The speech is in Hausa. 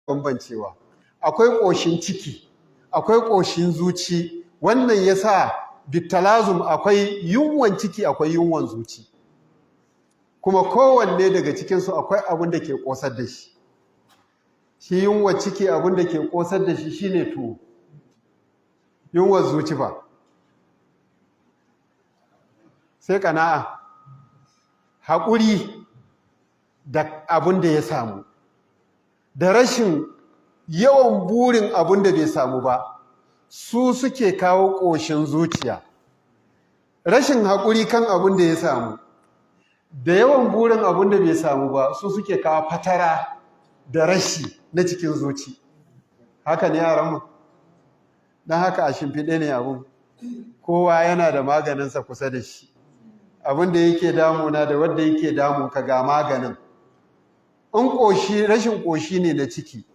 Bambancewa. Akwai ƙoshin ciki, akwai ƙoshin zuci. Wannan yasa bitalazum akwai yunwan ciki, akwai yunwan zuci. Kuma kowanne daga cikinsu akwai abin da ke ƙosar da shi. Shi yunwan ciki, abin da ke ƙosar da shi shine tuwo. Yunwan zuci ba sai kana'a, haƙuri da abin da ya samu, da rashin yawan burin abin da bai samu ba, su suke kawo ƙoshin zuciya. Rashin haƙuri kan abin da ya samu da yawan burin abin da bai samu ba, su suke kawo fatara da rashi na cikin zuci. Haka ne, yaranmu? Don haka a shimfiɗe ne abin, kowa yana da maganinsa kusa da shi. Abin da yake damuna da wanda yake damun ka, ga maganin. In ƙoshi, rashin ƙoshi ne na ciki.